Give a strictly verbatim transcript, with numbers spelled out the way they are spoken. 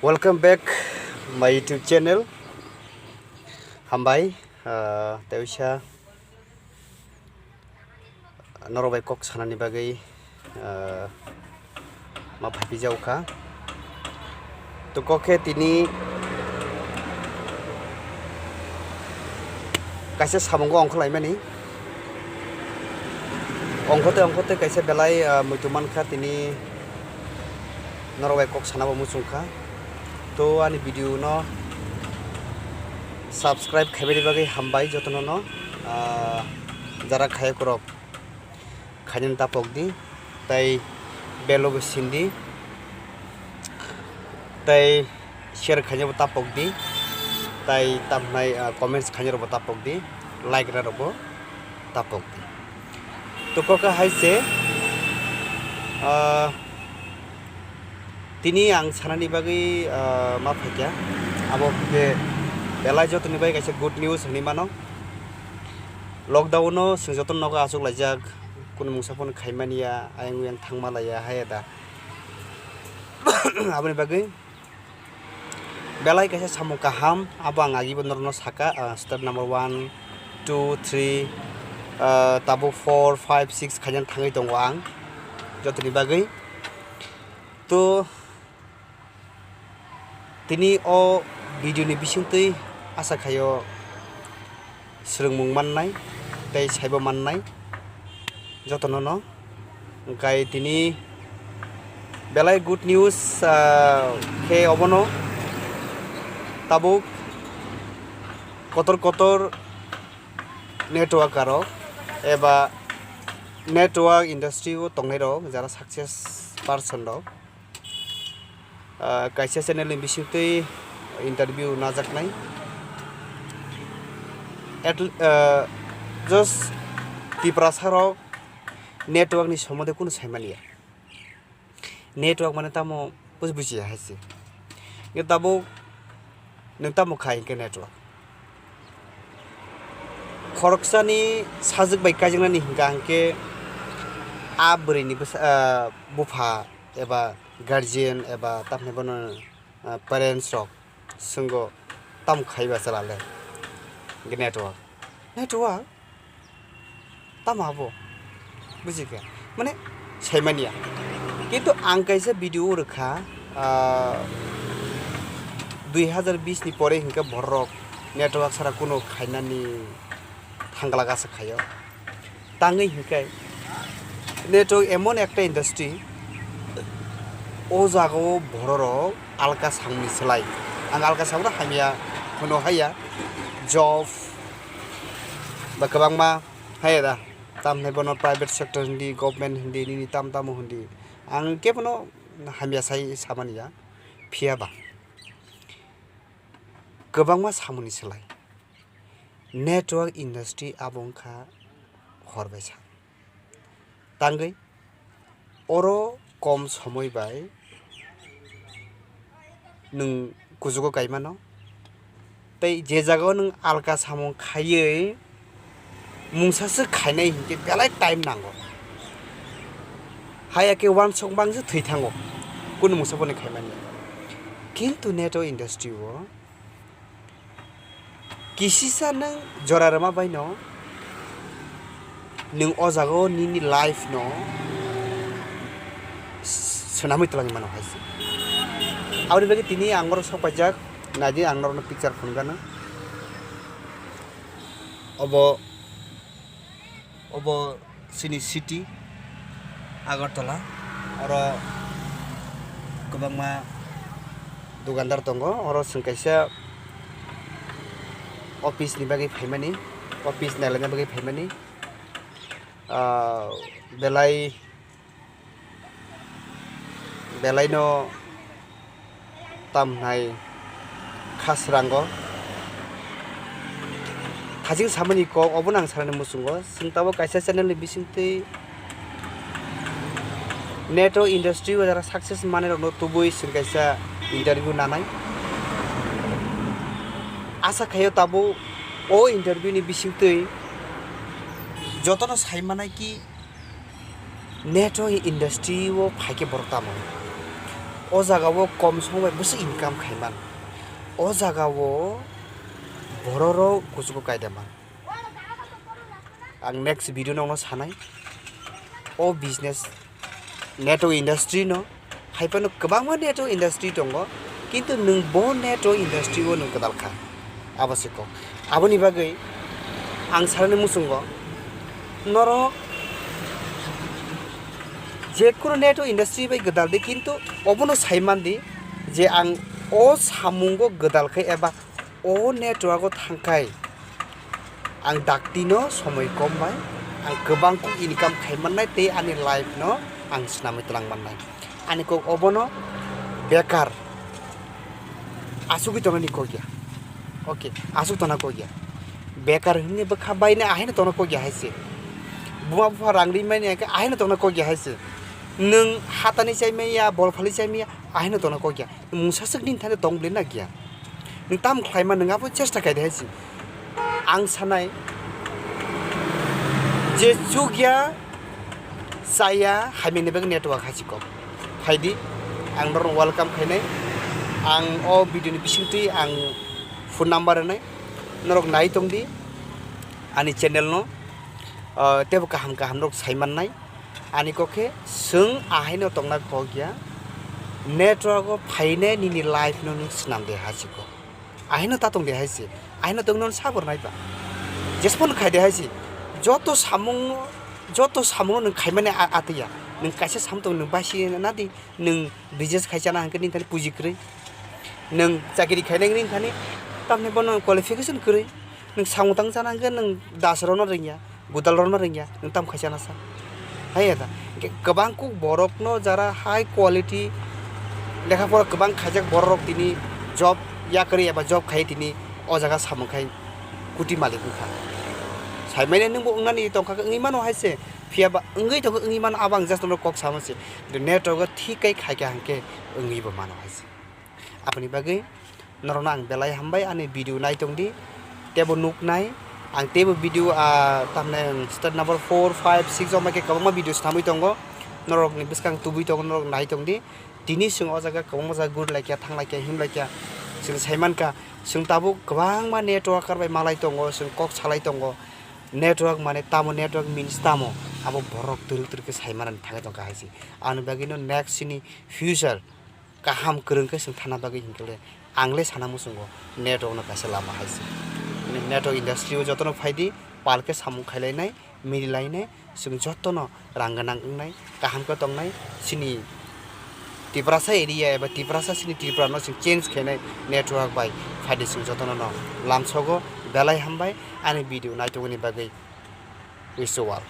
Welcome back my YouTube channel. Hambai, ah, tei uisa norok bai kok sanani bagwi, ah, ma phaipijao kha. To kok khe tini kaisa samungo ongkhorlaimani. Ongkhote ongkhote kaisa belai, ah, muitu mankha tini norok bai kok sana bo muchung kha. To ani video no subscribe khaibani bagwi hambai jotono no, ah, jara khayok rok khainani tapok di, tei bell o bo sindi, tei share khaina bo tapok di, tei tamnai, ah, comments khaina rok bo tapok di, like rok bo tapok di. To kok khe hai se, ah, tini ang sanani bagwi, ah, ma phaikha, abo khe belai jotoni bagwi kaisa good news hinwi mano. Lockdown no chwng jotono nogo achuk laijak, kunu mungsa phano khaimani ya, ayang uyang thangma laiya hai da. Aboni bagwi belai kaisa samung kaham, abo ang agibo norokno saka, ah, step number one, two, three, ah, tabuk four, five, six khaina thangwi tongo ang jotoni bagwi. To tini o video ni bisingtwi asa khaio swrwngmung mannai tei saibo mannai jotono no. Hwnkhe tini belai good news, ah, khe obono tabuk kotor kotor networker rok eba network industry o tongnai rok jara success person rok, ah, kaisa channel ni bisingtwi interview najaknai. At, ah, just Tiprasa rok network ni somondo kunu saimani ya. Network mane tamo buj-, bujiya hai se. Hwnkhe tabuk nwng tamo khai hwnkhe network? Khoroksani sajwk bai kaijaknani hwnkha hwnkhe a bwrwini bwsa-, ah, bupha eba guardian eba tamni bono, ah, parents rok swnggo, "Tamo khaiba chwla le?" Hwnkhe network. Network? Tamo abo? Bujikha? Mane, saimaniya. Kintu ang kaisa video rwkha, ah, dui hazar bis ni pore hinkhe borok network sara kuno khainani thangla gasa khaio. Tangwi hinkhe network emon ekta industry, o jagao bororok alka samungni slai. Ang alka samungno hamya hwno haya, job ba kwbangma haya da. Tamni bono private sector hindi, government hindi, nini tam tamo hindi. Ang kebono hamya sai samani ya, phiya ba kwbangma samungni slai. Network industry abo wngkha hor bai san. Tangwi oro kom somoi bai nwng kuchugo kai mano. Tei je jagao nwng alka samung khaiwi mungsa swk khainai hinkhe belai time nango. Haya khe uansuk bangsa thwi thango, kunu mungsa boni khaimani. Kintu network industry o kisisa nwng jora rwma bai no nwng o jaga o nini life no s-, swnamwi twlangwi mano hai se. Aboni bagwi tini ang oro sok paijak, naidi ang norokno picture phunukgano. Obo Obo chini city Agartala, oro kwbangma dukandar tongo, oro chwng kaisa office ni bagwi phaimani, office nailaina bagwi phaimani, ah, belai, belaino tamhnai kha srango. Thajing samani kok obono ang sanani muchungo. Chwng tabuk kaisa channel ni bisingtwi network industry o jara success manai rokno tubui chwng kaisa interview nanai. Asa khaio tabuk o interview ni bisingtwi jotono sai manai ki, network industry o phaikhe borok tamo. O jaga o kom song bai bwswk income khaiman. O jaga o borok rok kuchugo kaida man. Ang next video nokno sanai. O business network industry no, hai phano kwbangma network industry tongo, kintu nwng bo network industry o nwng kwtal kha. Abo se kok. Aboni bagwi ang sanani muchungo, norok je kunu network industry bai gwdal di, kintu obono sai man di je ang o samungo gwdal khe eba o network o thangkhai ang dakti no somoi kom bai ang kwbang kuk income khai mannai tei ani life no ang swnamwi twlang mannai. Ani kok obono bekar asugwi tongnani kok ya. Okay, asuk tongna kok ya. Bekar hwnwi bwkha baina ahaino tongna kok ya hai se. Buma bupha rang ri mani khe ahaino tongna kok ya hai se. Nwng hatani chai maya, bol phali chai maya, ahaino tongna kok ya. Mungsa swk nini thani tong bwlwi na giya. Nwng tamo khlaima nwng abo chesta khai de hai se. Ang sanai je chukya chaya hamya ni bagwi network hai se kok. Phaidi ang norok welcome khainai. Ang o video ni bisingtwi ang phone number rwnai. Norok nai tongdi ani channel no, ah, teibo kaham kaham rok sai mannai. Ani kok khe chwng ahaino tongna kok ya, network o phainai nini life no nwng swnam de hai se kok. Ahaino ta tong de hai se, ahaino tong non sabor nai ba. Jesphano khai de hai se, joto samung, joto samung nwng khaimani a-, atwi ya. Nwng kaisa samung tong nwng baisi na di, nwng business khai chana hwnkhe nini thani puji kwrwi. Nwng chakiri khainai nini thani, tamni bono qualification kwrwi. Nwng samung tang chana hwnkhe nwng das rwna rwngya. Gudal rwna rwngya, nwng tamo khaisa nasa. Hai ya da. Hwnkhe kwbang kuk borokno jara high quality lekha pora kwbang khaijak borok tini job yakarwi eba job khai tini o jaga samung khai kuti malik wngkha. Saimanya nwngbo wngnani tongkha wngwi mano hai se. Phiya ba wngwi tongkha wngwi mano abo ang just norok kok sama se. Network o thik kai khaikha hwnkhe wngwi bo mano hai se. Aboni bagwi norokno ang belai hambai ani video nai tongdi, teibo nuknai. Ang teibo video, ah, tamne state number four, five, six o maikhe kwbangma video swnamwi tongo. Norokni bwskang tubui tongo, norok nai tongdi. Tini chwng o jaga kwbangma jaga guri laikha, thang laikha, him laikha. Chwng sai mankha, chwng tabuk kwbangma networker bai malai tongo, chwng kok salai tongo. Network mane tamo, network means tamo? Abo borok twrwk twrwk khe sai manani thangwi tongkha hai se. Ani bagwino next chini future kaham kwrwng khe chwng thana bagwi hinkhe le ang le sana muchungo network no kaisa lama hai se. Network industry o jotono phaidi pal khe samung khailainai, mililainai, chwng jotono rang gwnang wngnai, kaham khe tongnai, chini Tiprasa area eba Tiprasa chini Tripura no chwng change khainai network bai phaidi chwng jotono no lamsogo. Belai hambai ani video naituguni bagwi. Wish you all.